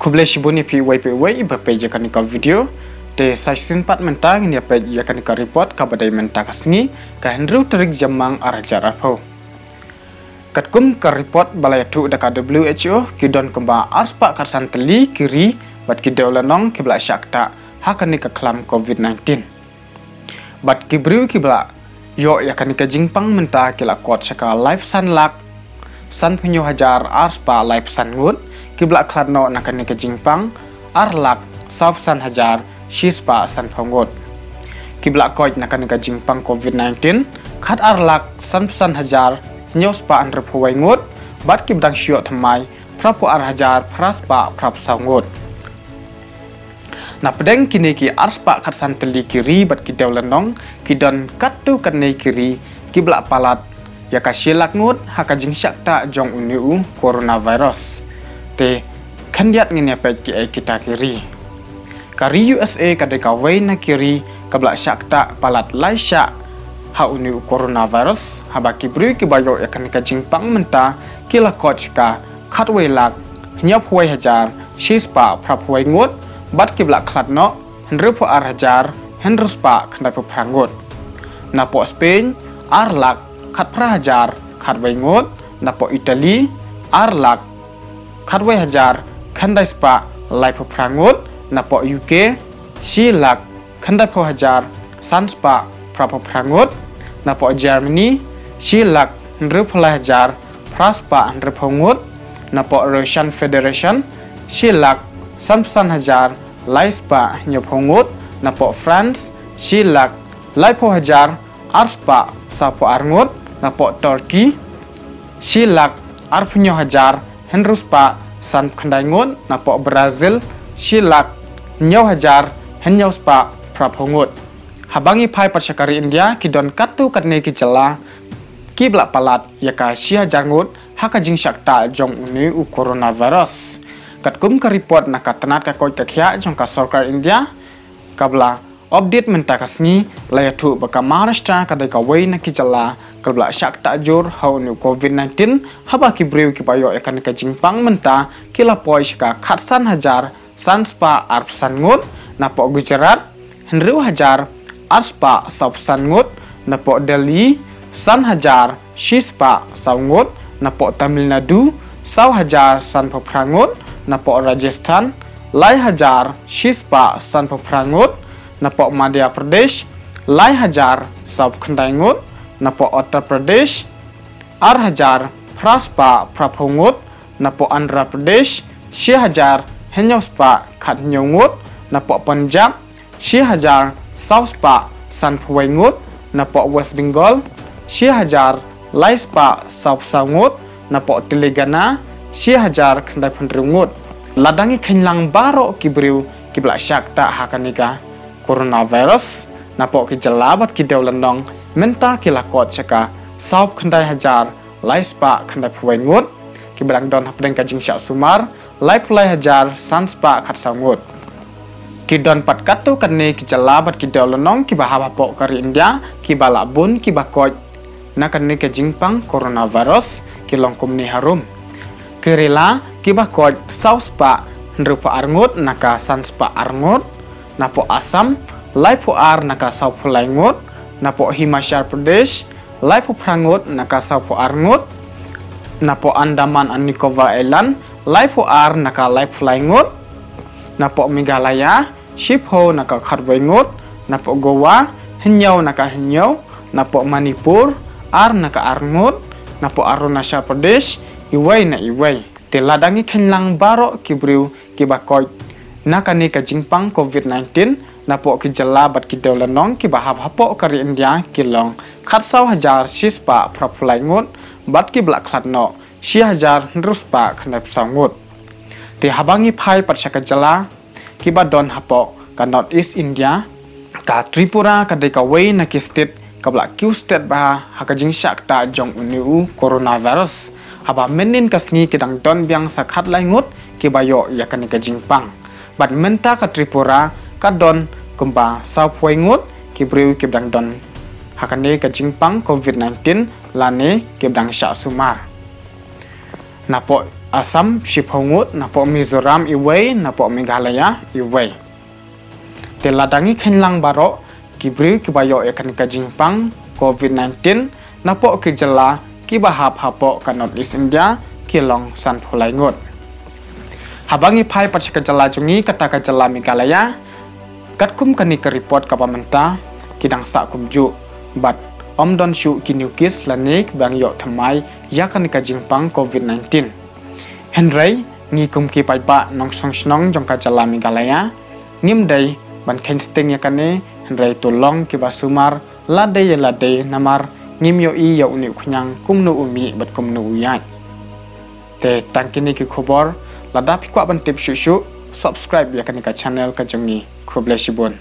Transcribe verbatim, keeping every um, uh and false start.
Khublei shibun ïa phi uwei pa uwei ba peit ïa kane ka video. Te sa shisien pat mynta ngin ïa peit ïa kane ka report kaba dei mynta ka sngi, ka hynriew tarik Jymmang ar hajar arphew. Katkum ka report ba la ïathuh da ka W H O, ki don kumba arspah khatsan tylli ki ri bad ki dewlynnong kiba la shah ktah ha kane ka khlam covid nineteen. Bad ki briew kiba la ïoh ïa kane ka jingpang mynta ki la kot sha ka laiphew san lak sanphew hynñiew hajar arspah laiphew san ngut, kiba la khlad noh na kane ka jingpang ar lak sawphew san hajar shispah sanphew ngut. Kiba la koit na kane ka jingpang covid nineteen khatar lak sanphew san hajar hynñiewspah hynriewphew wei ngut, bad kiba dang shu ïoh thymmai phraphew ar hajar phraspah phraphew saw ngut. Na pdeng kine ki arspah khatsan tylli ki ri bad ki dewlynnong, ki don katto katne ki ri kiba la palat ïa ka shi lak ngut ha ka jingshah ktah jong une u coronavirus. Te khyndiat ngin ïa peit kiei kita ki ri. Ka ri U S A ka dei kawei na ki ri kaba la shah ktah palat lai shah ha une u coronavirus, haba ki briew kiba ïoh ïa kane ka jingpang mynta ki la koit sha ka khatwei lak hynñiewphew wei hajar shispah phraphew wei ngut, bad kiba la khlad noh hynriewphew ar hajar hynriewspah khyndaiphew phra ngut. Napoh Spain ar lak khatphra hajar khatwei ngut. Napoh Italy ar lak khatwei hajar khyndaipah laiphew phra ngut. Napoh U K shi lak khyndaiphew hajar sanspah phraphew phra ngut. Napoh Germany shi lak hynriewphew lai hajar phraspah hynriewphew ngut. Napoh Russian Federation shi lak sanphew san hajar laispah hynñiewphew ngut. Napoh France shi lak laiphew hajar arspah sawphew ar ngut. Napoh Turkey shi lak arphew hynñiew hajar hynriewspah sanphew khyndai ngut. Napoh Brazil shi lak hynñiew hajar hynñiewspah phraphew ngut. Haba ngi phai pat sha ka ri India, ki don katto katne ki jylla kiba la palat ïa ka shi hajar ngut ha ka jingshah ktah jong une u coronavirus. Katkum ka report na ka tnat ka koit ka khiah jong ka sorkar India, kaba la update mynta ka sngi, la ïathuh ba ka Maharashtra ka dei kawei na ki jylla kaba la shah ktah jur ha une u covid nineteen, haba ki briew kiba ïoh ïa kane ka jingpang mynta ki la poi sha ka khatsan hajar sanspah arphew san ngut. Napoh Gujarat hynriew hajar arspah sawphew san ngut. Napoh Delhi san hajar shispah saw ngut. Napoh Tamil Nadu saw hajar sanphew phra ngut. Napoh Rajasthan lai hajar shispah sanphew phra ngut. Napoh Madhya Pradesh lai hajar sawphew khyndai ngut. Napoh Uttar Pradesh ar hajar phraspah phraphew ngut. Napoh Andhra Pradesh shi hajar hynñiewspah khathynñiew ngut. Napoh Punjab shi hajar sawspah sanphew wei ngut. Napoh West Bengal shi hajar laispah sawphew saw ngut. Napoh Telangana shi hajar khyndaiphew hynriew ngut. Lada ngi kheiñ lang baroh ki briew kiba la shah ktah ha kane ka coronavirus, napoh ki jylla bad ki dewlynnong mynta ki la koit sha ka sawphew khyndai hajar laispah khyndaiphew wei ngut. Kiba dang don hapdeng ka jingshah sumar laiphew lai hajar sanspah khatsaw ngut. Ki don pat katto katne ki jylla bad ki dewlynnong kiba hap hapoh ka ri India kiba la bun kiba koit na kane ka jingpang coronavirus, ki long kumne harum. Kerala kiba koit sawspah hynriewphew ar ngut na ka sanspah ar ngut. Napoh Assam laiphew ar na ka sawphew lai ngut. Napoh Himachal Pradesh laiphew phra ngut na ka sawphew ar ngut. Napoh Andaman and Nicobar Island laiphew ar na ka laiphew lai ngut. Napoh Meghalaya shiphew na ka khatwei ngut. Napoh Goa hynñiew na ka hynñiew. Napoh Manipur ar na ka ar ngut. Napoh Arunachal Pradesh iwei na iwei. Te lada ngi kheiñ lang baroh ki briew kiba koit na kane ka jingpang covid nineteen napoh ki jylla bad ki dewlynnong kiba hap hapoh ka ri India ki long khatsaw hajar shispah phraphew lai ngut, bad kiba la khlad noh shi hajar hynriewspah khyndaiphew saw ngut. Te haba ngi phai pat sha ka jylla kiba don hapoh ka North East India, ka Tripura ka dei kawei na ki state kaba la kiew stet bha ha ka jingshah ktah jong une u coronavirus. Haba mynnin ka sngi ki dang don biang sa khatlai ngut kiba ïoh ïa kane ka jingpang. Bad mynta ka Tripura ka don kumba sawphew wei ngut ki briew kiba dang don ha kane ka jingpang covid nineteen lane kiba dang shah sumar. Napoh Assam shiphew ngut, napoh Mizoram iwei, napoh Meghalaya iwei. Te lada ngi kheiñ lang baroh ki briew kiba ïoh ïa kane ka jingpang covid nineteen napoh ki jylla kiba hap hapoh ka North East India ki long sanphew lai ngut. Haba ngi phai pat sha ka jylla jong ngi, kata ka jylla Meghalaya, katkum kane ka report kaba mynta, ki dang sah kumjuh bad ym don shuh ki new case lane kiba ïoh thymmai ïa kane ka jingpang covid nineteen. Hynrei ngi kum ki paidbah nongshong shnong jong ka jylla Meghalaya, ngim dei ban kheiñ sting ïa kane, hynrei to long kiba sumar lade ïa lade, namar ngim ïohi ïa une u khñiang kumno u mih bad kumno u ïaid. Te tang kine ki khubor. Lada phi kwah ban tip shuh shuh, subscribe ïa kane ka channel ka jong ngi. Khublei shibun.